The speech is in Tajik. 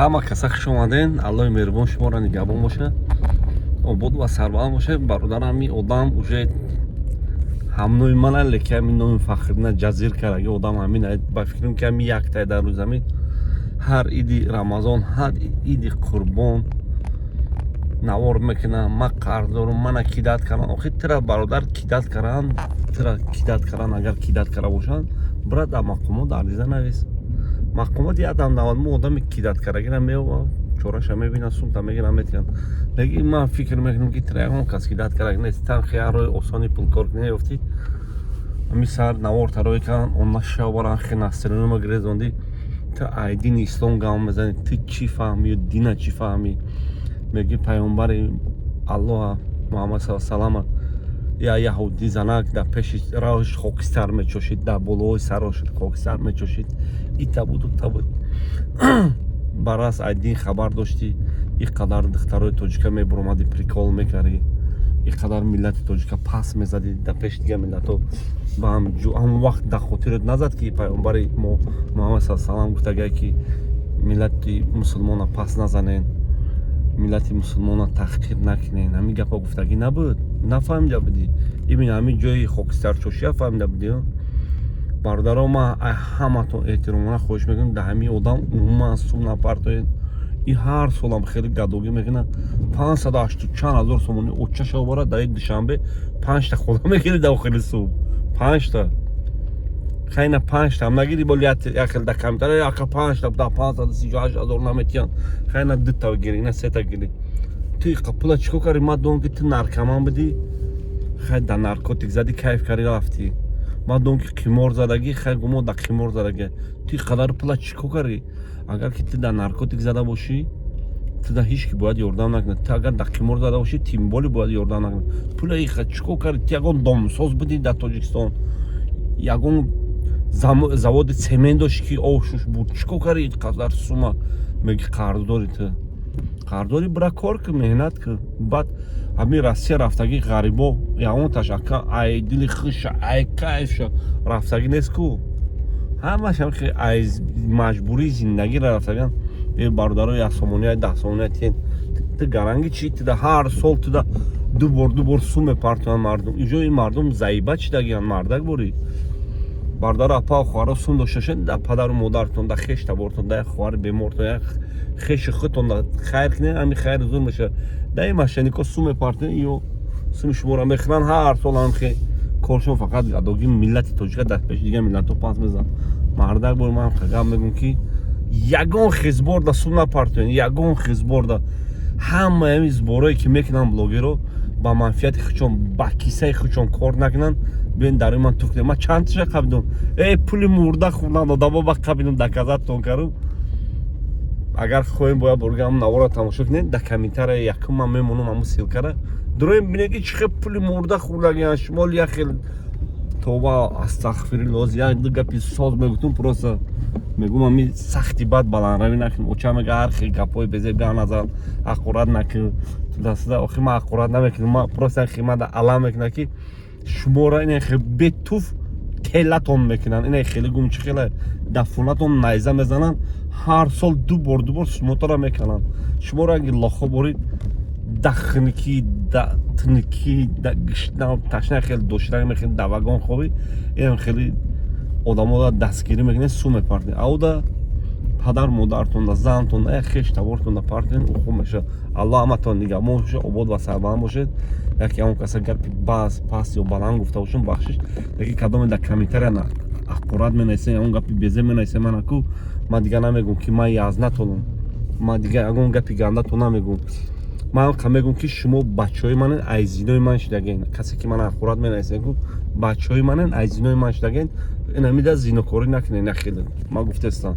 Ҳама каса хуш омаден. Аллоҳи меҳрубон шуморо нигаҳбон боша, обод ва сарбаланд боша. Бародар, ҳами одам уже ҳамнои мана, леки ҳамин номи Фахриддина ҷазир кардаги одам ҳамин. Ба фикрам, ки ҳами яктай дар рӯи замин ҳар иди Рамазон, ҳар иди Қурбон навор мекунам: «Ман қарз дорум, мана кидать кардам». Охи тира, бародар, кидать кардан, тира кидать кардан, агар кидать карда бошанд, бира, дар мақомот ариза навис. Мақомот ядам навадмо одами кидать кардагира меова, чораша мебинад, сумта мегирам, метиҳанд. Лекин ман фикр мекунам, ки тира ягон кас кидать кардаги нест. Танхи ҳар роҳи осони пулкор неёфтӣ, ҳами сар навор тарои кардан, он шавбаран хе настроение гирезонди. Ту ай дини ислом гам мезанӣ, ту чӣ фаҳмӣ? Дина чӣ фаҳмӣ? Меги пайғамбари Аллоҳа Муҳаммад са салама я яҳудӣ занак дар пеши роҳш хокистар мечошид, дар болои сарош хокистар мечошид. Ита буду та буд. Барас ай дин хабар доштӣ, и қадар духтарои тоҷика мебуромадӣ, прикол мекардӣ, и қадар миллати тоҷика пас мезадӣ дар пеши дигар миллатҳо. Ба ҳамон вақт дар хотират назад, ки пайғамбари мо Муҳаммад са салам гуфтагае, ки миллати мусулмона пас назанен, миллати мусулмона таҳқир накунен? Ҳамин гапа гуфтагӣ набуд, нафаҳмида будӣ? Именно ҳамин ҷои хокистарчошия фаҳмида будӣ. Бародаро, ман ҳаматон эҳтиромона хоҳиш мекунам, дар ҳамин одам умуман сум напартоед. И ҳар солам хеле гадогӣ мекунад. 580 чанд ҳазор сомонӣ очаша обара, дар Душанбе панҷта хона мегири. Дар охири сум панҷта, хайна, панҷта ҳам нагири. Боли як хел дар камтар яка панҷта да 538 ҳазор наметиҳанд. Хайна, дута гири, ина сета гири. Ту иқа пула чӣ кор кардӣ? Ман донам, ки ту наркоман будӣ. Хай, да наркотик задӣ, кайф кардӣ, рафтӣ. Ман донам, ки қимор задагӣ. Хай, гумо да қимор задагӣ. Ту иқадар пула чӣ кор кардӣ? Агар ки ту дар наркотик зада бошӣ, ту да ҳеҷ ки бояд ёрдам накунад. Ту агар дар қимор зада бошӣ, тем более бояд ёрдам накунад. Пула иқа чӣ кор кардӣ? Ту ягон домсоз будӣ дар Тоҷикистон? Ягон заводи цемент дошти, ки ошуш буд? Чӣ кор кардӣ иқадар сума? Меги қарздори. Ту қарздори, бира кор кун, меҳнат кун. Баъд ҳамин Россия рафтагӣ ғарибо ягонташ ака ай дили хуша, ай кайфша рафтагӣ нест ку. Ҳамаш ай маҷбурии зиндагиро рафтаган. Э, бародаро, 1 сомония, 10 сомония тиен. Ту гаранги чи? Туда ҳар сол туда ду бор, ду бор сум мепартоянд мардум. Иҷо ин мардум заиба чидагиянд. Мардак борӣ, бародару, апа, хоҳаро, сум дошта бошед, да падару модаратон, да хеш табортон, да як хоҳари бемортон, як хеши худтон да хайр кунед. Ҳами хайр зур мешавад. Да ин мошеннико сум мепартонед, ё суми шуморо мехӯранд. Ҳар сол ҳам коршон фақат гадогӣ, миллати тоҷика дар пеши дигар миллатҳо пас мезананд. Мардак бор, ман гап мегӯм, ки ягон хизборда сум напартоед, ягон хизборда. Ҳамаи ҳамин сборое, ки мекунанд блогеро, ба манфиати худшон, ба кисаи худшон кор накунанд. Биён, дар ман туф кунед. Ман чандташа қабидум? Э, пули мурда хӯрдан одамо ба қабидум, доказать-тон карум. Агар хоҳем, бояд бургам навора тамошо кунед. Дар комментария якум ман мемонам ҳамун ссылкара. Дуроем, бинед, ки чӣ хел пули мурда хӯрдагиан. Шумо як хел, тоба, астағфируллоҳ, як ду гапи соз мегуфтум. Просто мегӯм, ами сахти бад баландравӣ накун. Оча мега: «Ҳар хел гапҳои безеб гап назан, ҳақорат накун дастда». Охи ман ҳақорат намекунам, ман просто химада алам мекунам, ки шуморо ина хел бетуф телатон мекунанд. Ина хеле гум, чӣ хеле дафунатон найза мезананд. Ҳар сол ду бор, ду бор сумотаро мекунанд. Шуморо аги лохо борид, да хунукӣ, да тунукӣ, да гишна, ташна, хеле доширак мехӯред, да вагон хобӣ. Инам хеле одаморо дастгирӣ мекунед, сум мепартед. Ауда падар модаратонда, зантонда, як хеш табортонда партед, ӯ хуб мешавад. Аллоҳ ҳаматон нигаҳбон бошад, обод ва сарбаланд бошед. Яке ҳамон каса гапи баъз паст ё баланд гуфта бошам, бахшиш. Яке кадоме дар комментария ҳақорат менависем, ягон гапи безеб менависем, ман аку ман дигар намегӯм, ки ман язнатонам. Ман дигар ягон гапи гандатон намегӯм. Ман қа мегӯм, ки шумо бачаҳои манен, ай зинои ман шидаген. Касе ки ман ҳақорат менависем, ку бачаҳои манен, ай зинои ман шидаген. Инамида зинокорӣ накунед. Нахеле ман гуфтестам.